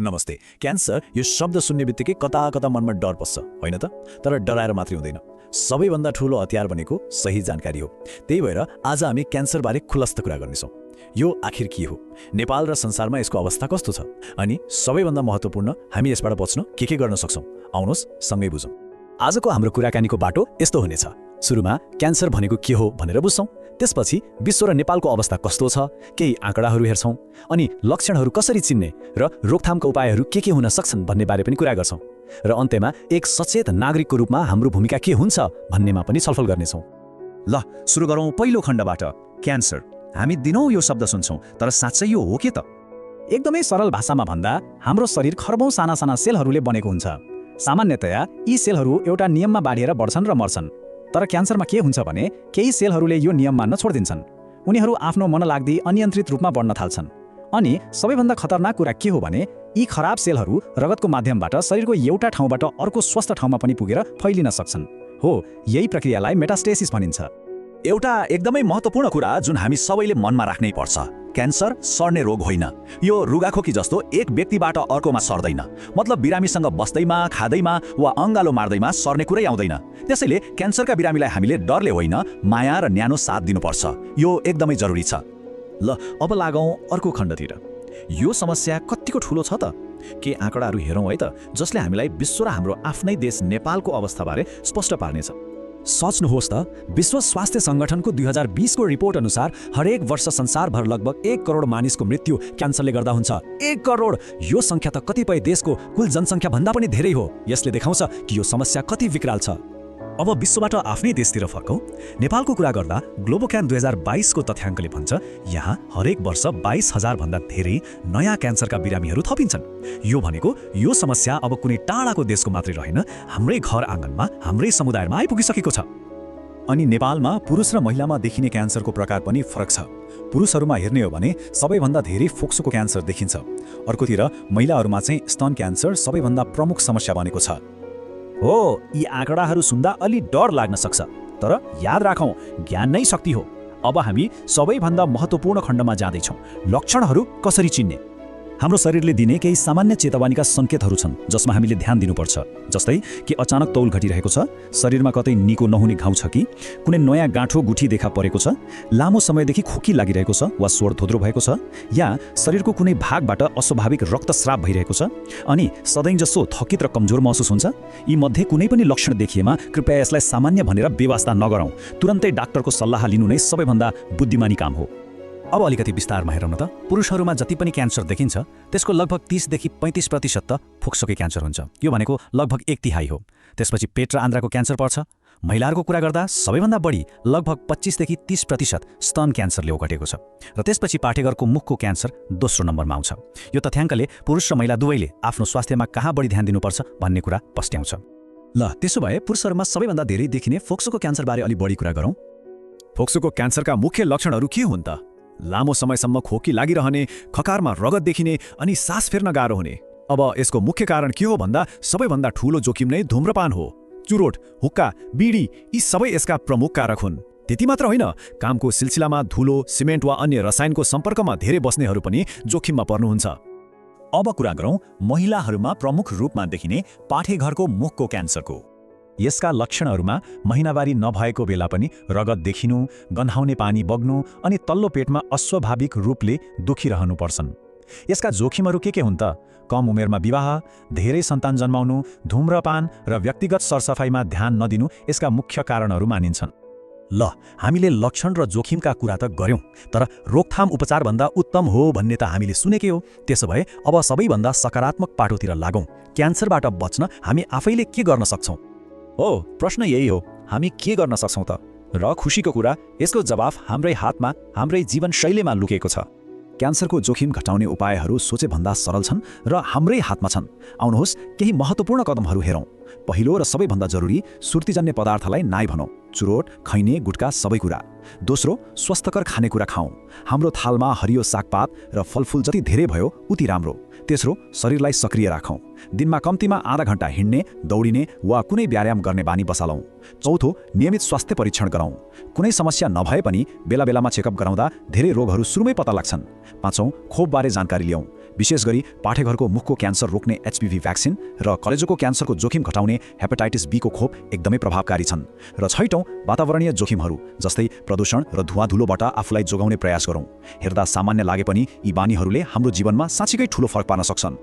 नमस्ते। क्यान्सर यो शब्द सुन्ने बित्तिकै कता कता मनमा डर पस्छ, होइन त? तर डराएर मात्रै हुँदैन। सबैभन्दा ठूलो हतियार भनेको सही जानकारी हो। त्यही भएर आज हामी क्यान्सरबारे खुलस्त कुरा गर्नेछौँ। यो आखिर के हो? नेपाल र संसारमा यसको अवस्था कस्तो छ? अनि सबैभन्दा महत्त्वपूर्ण, हामी यसबाट बच्न के गर्न सक्छौँ? आउनुहोस् सँगै बुझौँ। आजको हाम्रो कुराकानीको बाटो यस्तो हुनेछ। सुरुमा क्यान्सर भनेको के हो भनेर बुझ्छौँ। त्यसपछि विश्व र नेपालको अवस्था कस्तो छ, केही आँकडाहरू हेर्छौँ, अनि लक्षणहरू कसरी चिन्ने र रोकथामका उपायहरू के हुन सक्छन् भन्ने बारे पनि कुरा गर्छौँ। र अन्त्यमा एक सचेत नागरिकको रूपमा हाम्रो भूमिका के हुन्छ भन्नेमा पनि छलफल गर्नेछौँ। ल सुरु गरौँ पहिलो खण्डबाट। क्यान्सर। हामी दिनौँ यो शब्द सुन्छौँ, तर साँच्चै यो हो के त? एकदमै सरल भाषामा भन्दा हाम्रो शरीर खर्बौं साना साना सेलहरूले बनेको हुन्छ। सामान्यतया यी सेलहरू एउटा नियममा बाँडिएर बढ्छन् र मर्छन्। तर क्यान्सरमा के हुन्छ भने केही सेलहरूले यो नियम मान्न छोडिदिन्छन्। उनीहरू आफ्नो मनलाग्दी अनियन्त्रित रूपमा बढ्न थाल्छन्। अनि सबैभन्दा खतरनाक कुरा के हो भने यी खराब सेलहरू रगतको माध्यमबाट शरीरको एउटा ठाउँबाट अर्को स्वस्थ ठाउँमा पनि पुगेर फैलिन सक्छन्। हो, यही प्रक्रियालाई मेटास्टेसिस भनिन्छ। एउटा एकदमै महत्त्वपूर्ण कुरा जुन हामी सबैले मनमा राख्नै पर्छ, क्यान्सर सर्ने रोग होइन। यो रुगाखोकी जस्तो एक व्यक्तिबाट अर्कोमा सर्दैन। मतलब बिरामीसँग बस्दैमा, खाँदैमा वा अङ्गालो मार्दैमा सर्ने कुरै आउँदैन। त्यसैले क्यान्सरका बिरामीलाई हामीले डरले होइन, माया र न्यानो साथ दिनुपर्छ। यो एकदमै जरुरी छ। ल अब लागौँ अर्को खण्डतिर। यो समस्या कतिको ठूलो छ त? के आँकडाहरू हेरौँ है त, जसले हामीलाई विश्व र हाम्रो आफ्नै देश नेपालको अवस्थाबारे स्पष्ट पार्नेछ। सोच्नुहोस् त, विश्व स्वास्थ्य सङ्गठनको 2020 को रिपोर्ट अनुसार हरेक वर्ष संसारभर लगभग 1 करोड मानिसको मृत्यु क्यान्सरले गर्दा हुन्छ। 1 करोड! यो सङ्ख्या त कतिपय देशको कुल जनसङ्ख्या भन्दा पनि धेरै हो। यसले देखाउँछ कि यो समस्या कति विकराल छ। अब विश्वबाट आफ्नै देशतिर फर्कौँ। नेपालको कुरा गर्दा ग्लोबोक्यान 2022 को तथ्याङ्कले भन्छ यहाँ हरेक वर्ष 22,000 भन्दा धेरै नयाँ क्यान्सरका बिरामीहरू थपिन्छन्। यो भनेको यो समस्या अब कुनै टाढाको देशको मात्रै रहेन, हाम्रै घर आँगनमा, हाम्रै समुदायमा आइपुगिसकेको छ। अनि नेपालमा पुरुष र महिलामा देखिने क्यान्सरको प्रकार पनि फरक छ। पुरुषहरूमा हेर्ने हो भने सबैभन्दा धेरै फोक्सोको क्यान्सर देखिन्छ। अर्कोतिर महिलाहरूमा चाहिँ स्तन क्यान्सर सबैभन्दा प्रमुख समस्या बनेको छ। हो, यी आँकडाहरू सुन्दा अलि डर लाग्न सक्छ, तर याद राखौँ, ज्ञान नै शक्ति हो। अब हामी सबैभन्दा महत्त्वपूर्ण खण्डमा जाँदैछौँ। लक्षणहरू कसरी चिन्ने? हाम्रो शरीरले दिने केही सामान्य चेतावनीका सङ्केतहरू छन् जसमा हामीले ध्यान दिनुपर्छ। जस्तै कि अचानक तौल घटिरहेको छ, शरीरमा कतै निको नहुने घाउ छ कि, कुनै नयाँ गाँठो गुठी देखा परेको छ, लामो समयदेखि खोकी लागिरहेको छ वा स्वर थोद्रो भएको छ, या शरीरको कुनै भागबाट अस्वाभाविक रक्तस्राव भइरहेको छ, अनि सधैँ जसो थकित र कमजोर महसुस हुन्छ। यी मध्ये कुनै पनि लक्षण देखिएमा कृपया यसलाई सामान्य भनेर बेवास्ता नगरौँ। तुरन्तै डाक्टरको सल्लाह लिनु नै सबैभन्दा बुद्धिमानी काम हो। अब अलिकति विस्तारमा हेरौँ न त। पुरुषहरूमा जति पनि क्यान्सर देखिन्छ त्यसको लगभग 30 देखि 35% त फोक्सोकै क्यान्सर हुन्छ। यो भनेको लगभग 1/3 हो। त्यसपछि पेट र आन्द्राको क्यान्सर पर्छ। महिलाहरूको कुरा गर्दा सबैभन्दा बढी लगभग 25 देखि 30% स्तन क्यान्सरले ओगटेको छ। र त्यसपछि पाठेघरको मुखको क्यान्सर दोस्रो नम्बरमा आउँछ। यो तथ्याङ्कले पुरुष र महिला दुवैले आफ्नो स्वास्थ्यमा कहाँ बढी ध्यान दिनुपर्छ भन्ने कुरा पस्ट्याउँछ। ल त्यसो भए पुरुषहरूमा सबैभन्दा धेरै देखिने फोक्सोको क्यान्सरबारे अलि बढी कुरा गरौँ। फोक्सोको क्यान्सरका मुख्य लक्षणहरू के हुन् त? लामो समयसम्म खोकी लागिरहने, खकारमा रगत देखिने अनि सास फेर्न गाह्रो हुने। अब यसको मुख्य कारण के हो भन्दा सबैभन्दा ठूलो जोखिम नै धूम्रपान हो। चुरोट, हुक्का, बिडी यी सबै यसका प्रमुख कारक हुन्। त्यति मात्र होइन, कामको सिलसिलामा धुलो, सिमेन्ट वा अन्य रसायनको सम्पर्कमा धेरै बस्नेहरू पनि जोखिममा पर्नुहुन्छ। अब कुरा गरौँ महिलाहरूमा प्रमुख रूपमा देखिने पाठेघरको मुखको क्यान्सरको। यसका लक्षणहरूमा महिनावारी नभएको बेला पनि रगत देखिनु, गन्हाउने पानी बग्नु अनि तल्लो पेटमा अस्वाभाविक रूपले दुखिरहनु पर्छन्। यसका जोखिमहरू के हुन् त? कम उमेरमा विवाह, धेरै सन्तान जन्माउनु, धूम्रपान र व्यक्तिगत सरसफाइमा ध्यान नदिनु यसका मुख्य कारणहरू मानिन्छन्। ल हामीले लक्षण र जोखिमका कुरा त गर्यौँ, तर रोकथाम उपचारभन्दा उत्तम हो भन्ने त हामीले सुनेकै हो। त्यसो भए अब सबैभन्दा सकारात्मक पाटोतिर लागौँ। क्यान्सरबाट बच्न हामी आफैले के गर्न सक्छौँ? हो, प्रश्न यही हो, हामी के गर्न सक्छौँ त? र खुसीको कुरा, यसको जवाफ हाम्रै हातमा, हाम्रै जीवनशैलीमा लुकेको छ। क्यान्सरको जोखिम घटाउने उपायहरू सोचेभन्दा सरल छन् र हाम्रै हातमा छन्। आउनुहोस् केही महत्त्वपूर्ण कदमहरू हेरौँ। पहिलो र सबैभन्दा जरुरी, सुर्तीजन्य पदार्थलाई नाइ भनौँ। चुरोट, खैने, गुट्का सबै कुरा। दोस्रो, स्वस्थकर खानेकुरा खाउँ। हाम्रो थालमा हरियो सागपात र फलफुल जति धेरै भयो उति राम्रो। तेस्रो, शरीरलाई सक्रिय राखौँ। दिनमा कम्तीमा आधा घण्टा हिँड्ने, दौडिने वा कुनै व्यायाम गर्ने बानी बसालौँ। चौथो, नियमित स्वास्थ्य परीक्षण गरौँ। कुनै समस्या नभए पनि बेला बेलामा चेकअप गराउँदा धेरै रोगहरू सुरुमै पत्ता लाग्छन्। पाँचौँ, खोपबारे जानकारी लियौँ। विशेष गरी पाठेघरको मुखको क्यान्सर रोक्ने एचपिभी भ्याक्सिन र कलेजोको क्यान्सरको जोखिम घटाउने हेपाटाइटिस बीको खोप एकदमै प्रभावकारी छन्। र छैटौँ, वातावरणीय जोखिमहरू जस्तै प्रदूषण र धुवाधुलोबाट आफूलाई जोगाउने प्रयास गरौँ। हेर्दा सामान्य लागे पनि यी बानीहरूले हाम्रो जीवनमा साँच्चीकै ठूलो फरक पार्न सक्छन्।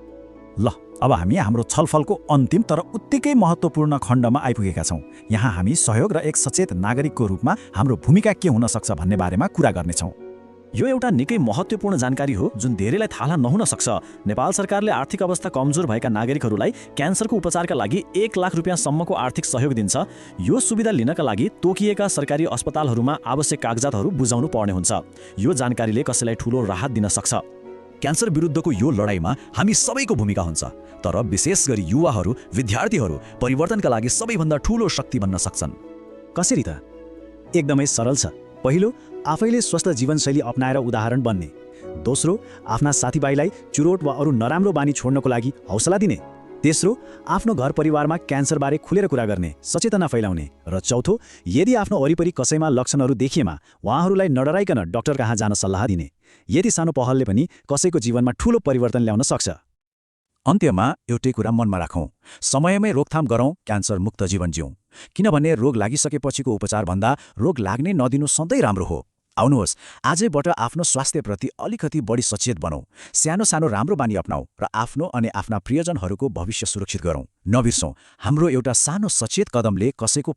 ल, अब हामी हाम्रो छलफलको अन्तिम तर उत्तिकै महत्त्वपूर्ण खण्डमा आइपुगेका छौँ। यहाँ हामी सहयोग र एक सचेत नागरिकको रूपमा हाम्रो भूमिका के हुन सक्छ भन्ने बारेमा कुरा गर्नेछौँ। यो एउटा निकै महत्त्वपूर्ण जानकारी हो जुन धेरैलाई थाहा नहुन सक्छ। नेपाल सरकारले आर्थिक अवस्था कमजोर भएका नागरिकहरूलाई क्यान्सरको उपचारका लागि 1 लाख रुपियाँसम्मको आर्थिक सहयोग दिन्छ। यो सुविधा लिनका लागि तोकिएका सरकारी अस्पतालहरूमा आवश्यक कागजातहरू बुझाउनु पर्ने हुन्छ। यो जानकारीले कसैलाई ठूलो राहत दिन सक्छ। क्यान्सर विरुद्धको यो लडाईँमा हामी सबैको भूमिका हुन्छ, तर विशेष गरी युवाहरू, विद्यार्थीहरू परिवर्तनका लागि सबैभन्दा ठूलो शक्ति बन्न सक्छन्। कसरी त? एकदमै सरल छ। पहिलो, आफैले स्वस्थ जीवनशैली अपनाएर उदाहरण बन्ने। दोस्रो, आफ्ना साथीभाइलाई चुरोट वा अरू नराम्रो बानी छोड्नको लागि हौसला दिने। तेस्रो, आफ्नो घर परिवारमा क्यान्सरबारे खुलेर कुरा गर्ने, सचेतना फैलाउने। र चौथो, यदि आफ्नो वरिपरि कसैमा लक्षणहरू देखिएमा उहाँहरूलाई नडराइकन डाक्टर कहाँ जान सल्लाह दिने। यति सानो पहलले पनि कसैको जीवनमा ठूलो परिवर्तन ल्याउन सक्छ। अन्त्यमा एउटै कुरा मनमा राखौँ, समयमै रोकथाम गरौँ, क्यान्सर मुक्त जीवन जिउँ। किनभने रोग लागिसकेपछिको उपचारभन्दा रोग लाग्नै नदिनु सधैँ राम्रो हो। आउनुहोस्, आजैबाट आफ्नो स्वास्थ्यप्रति अलिकति बढी सचेत बनौँ, सानो सानो राम्रो बानी अपनाऊ र आफ्नो अनि आफ्ना प्रियजनहरूको भविष्य सुरक्षित गरौँ। नबिर्सौँ, हाम्रो एउटा सानो सचेत कदमले कसैको